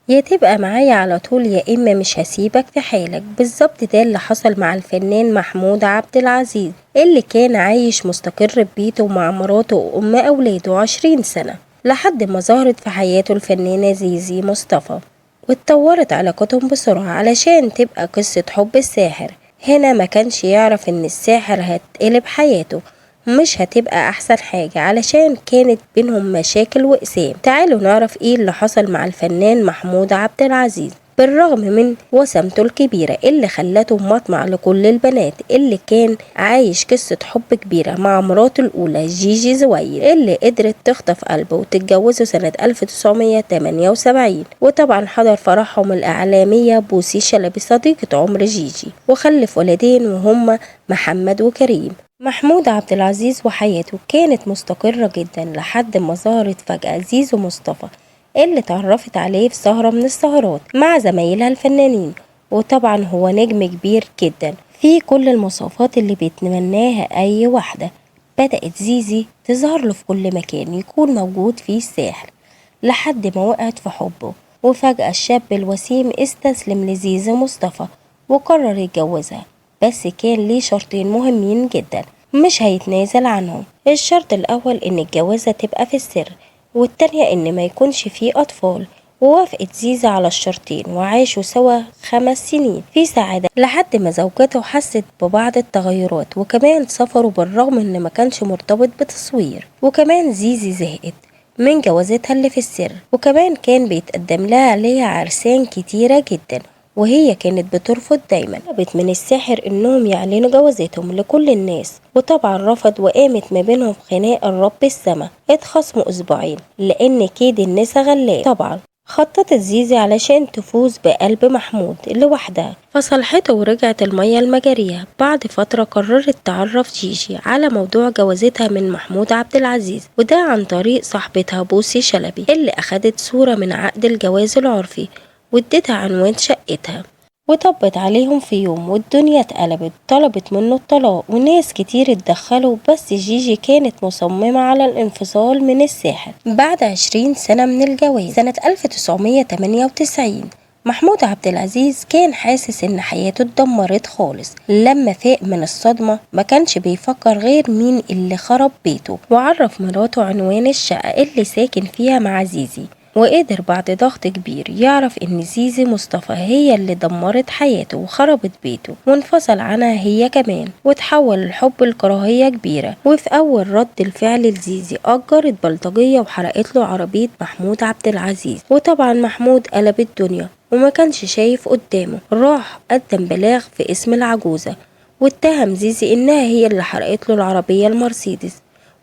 يا تبقى معايا على طول يا إما مش هسيبك في حالك. بالظبط ده اللي حصل مع الفنان محمود عبد العزيز اللي كان عايش مستقر في بيته مع مراته وأم أولاده 20 سنة لحد ما ظهرت في حياته الفنانة زيزي مصطفى، واتطورت علاقتهم بسرعة علشان تبقى قصة حب الساحر. هنا ما كانش يعرف ان الساحر هتقلب حياته مش هتبقى احسن حاجة علشان كانت بينهم مشاكل وقسام. تعالوا نعرف ايه اللي حصل مع الفنان محمود عبد العزيز. بالرغم من وسامته الكبيرة اللي خلته مطمع لكل البنات، اللي كان عايش قصة حب كبيرة مع مراته الأولى جيجي زويل اللي قدرت تخطف قلبه وتتجوزه سنة 1978، وطبعا حضر فرحهم الإعلامية بوسي شلبي صديقة عمر جيجي، وخلف ولدين وهما محمد وكريم. محمود عبد العزيز وحياته كانت مستقرة جدا لحد ما ظهرت فجأة زيزو مصطفى اللي اتعرفت عليه في سهرة من السهرات مع زمايلها الفنانين، وطبعا هو نجم كبير جدا في كل المواصفات اللي بيتمناها أي واحدة. بدأت زيزي تظهر له في كل مكان يكون موجود فيه الساحر لحد ما وقعت في حبه، وفجأة الشاب الوسيم استسلم لزيزي مصطفى وقرر يتجوزها، بس كان ليه شرطين مهمين جدا مش هيتنازل عنهم. الشرط الأول إن الجوازة تبقى في السر، والتانية إن ما يكونش فيه أطفال. ووافقت زيزي على الشرطين وعاشوا سوا 5 سنين في سعادة لحد ما زوجته حست ببعض التغيرات، وكمان سافروا بالرغم إن ما كانش مرتبط بتصوير. وكمان زيزي زهقت من جوازتها اللي في السر، وكمان كان بيتقدم لها عليها عرسان كتيرة جدا وهي كانت بترفض دايما. طلبت من الساحر انهم يعلنوا جوازتهم لكل الناس، وطبعا رفض، وقامت ما بينهم خناقه الرب السما. اتخاصموا اسبوعين لان كيد النسا غلاب. طبعا خططت زيزي علشان تفوز بقلب محمود لوحدها، فصلحته ورجعت المية المجارية. بعد فترة قررت تعرف جيجي على موضوع جوازتها من محمود عبد العزيز، وده عن طريق صاحبتها بوسي شلبي اللي اخدت صورة من عقد الجواز العرفي واديتها عنوان شقتها، وطبت عليهم في يوم والدنيا اتقلبت. طلبت منه الطلاق وناس كتير اتدخلوا، بس جيجي كانت مصممة على الانفصال من الساحر. بعد 20 سنة من الجواز سنة 1998 محمود عبد العزيز كان حاسس ان حياته اتدمرت خالص. لما فاق من الصدمة ما كانش بيفكر غير مين اللي خرب بيته، وعرف مراته عنوان الشقة اللي ساكن فيها مع زيزي، وقدر بعد ضغط كبير يعرف ان زيزي مصطفى هي اللي دمرت حياته وخربت بيته، وانفصل عنها هي كمان، وتحول الحب لكراهية كبيرة. وفي اول رد الفعل لزيزي اجرت بلطجية وحرقت له عربية محمود عبد العزيز، وطبعا محمود قلب الدنيا وما كانش شايف قدامه. راح قدم بلاغ في اسم العجوزة واتهم زيزي انها هي اللي حرقت له العربية المرسيدس،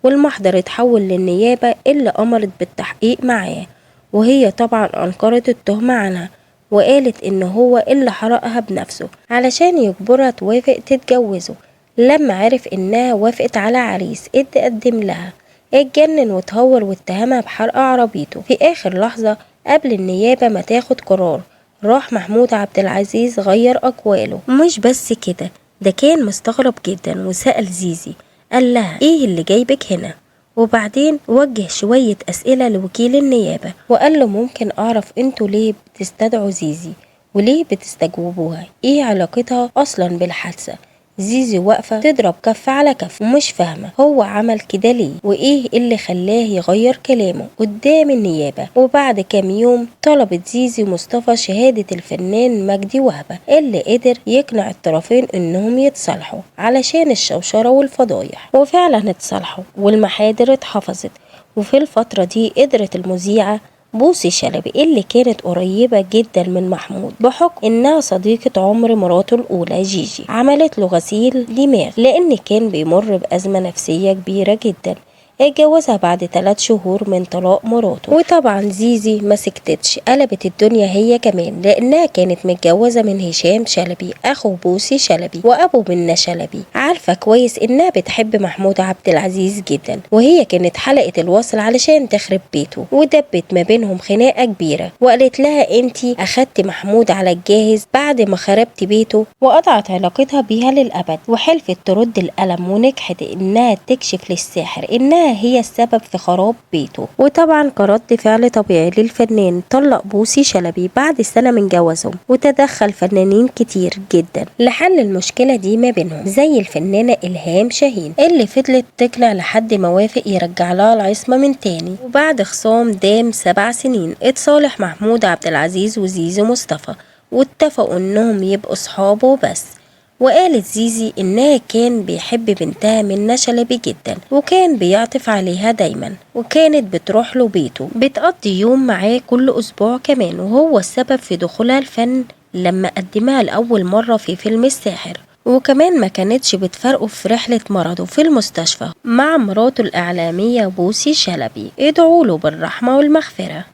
والمحضر اتحول للنيابة اللي امرت بالتحقيق معاه، وهي طبعا أنكرت التهمة عنها وقالت إن هو اللي حرقها بنفسه علشان يجبرها توافق تتجوزه. لما عرف إنها وافقت على عريس اتقدم لها اتجنن وتهور واتهمها بحرق عربيته. في آخر لحظة قبل النيابة ما تاخد قرار راح محمود عبد العزيز غير أقواله. مش بس كده، ده كان مستغرب جدا وسأل زيزي قال لها إيه اللي جايبك هنا، وبعدين وجه شوية أسئلة لوكيل النيابة وقال له ممكن أعرف انتوا ليه بتستدعوا زيزي وليه بتستجوبوها، ايه علاقتها أصلا بالحادثة؟ زيزي واقفة تضرب كف على كف ومش فاهمة هو عمل كده ليه وإيه اللي خلاه يغير كلامه قدام النيابة. وبعد كام يوم طلبت زيزي مصطفى شهادة الفنان مجدي وهبة اللي قدر يقنع الطرفين إنهم يتصالحوا علشان الشوشرة والفضايح، وفعلا اتصالحوا والمحاضر اتحفظت. وفي الفترة دي قدرت المذيعة بوسي شلبي اللي كانت قريبة جدا من محمود بحكم انها صديقة عمر مراته الاولى جيجي عملت له غسيل دماغ لان كان بيمر بأزمة نفسية كبيرة جدا. اتجوزها بعد 3 شهور من طلاق مراته. وطبعا زيزي ما سكتتش، قلبت الدنيا هي كمان لانها كانت متجوزه من هشام شلبي اخو بوسي شلبي وابو منة شلبي. عارفه كويس انها بتحب محمود عبد العزيز جدا، وهي كانت حلقه الوصل علشان تخرب بيته، ودبت ما بينهم خناقه كبيره وقالت لها انتي اخدتي محمود على الجاهز بعد ما خربتي بيته، وقطعت علاقتها بيها للابد، وحلفت ترد القلم، ونجحت انها تكشف للساحر انها وإنها هي السبب في خراب بيته. وطبعا كرد فعل طبيعي للفنان طلق بوسي شلبي بعد سنة من جوازهم، وتدخل فنانين كتير جدا لحل المشكلة دي ما بينهم، زي الفنانة إلهام شاهين اللي فضلت تقنع لحد ما وافق يرجع لها العصمة من تاني. وبعد خصام دام 7 سنين اتصالح محمود عبد العزيز وزيزو مصطفى، واتفقوا انهم يبقوا صحابه بس. وقالت زيزي انها كان بيحب بنتها منة شلبي جدا، وكان بيعطف عليها دايما، وكانت بتروح له بيته بتقضي يوم معاه كل اسبوع كمان، وهو السبب في دخولها الفن لما قدمها لأول مرة في فيلم الساحر. وكمان ما كانتش بتفارقه في رحلة مرضه في المستشفى مع مراته الإعلامية بوسي شلبي. ادعوا له بالرحمة والمغفرة.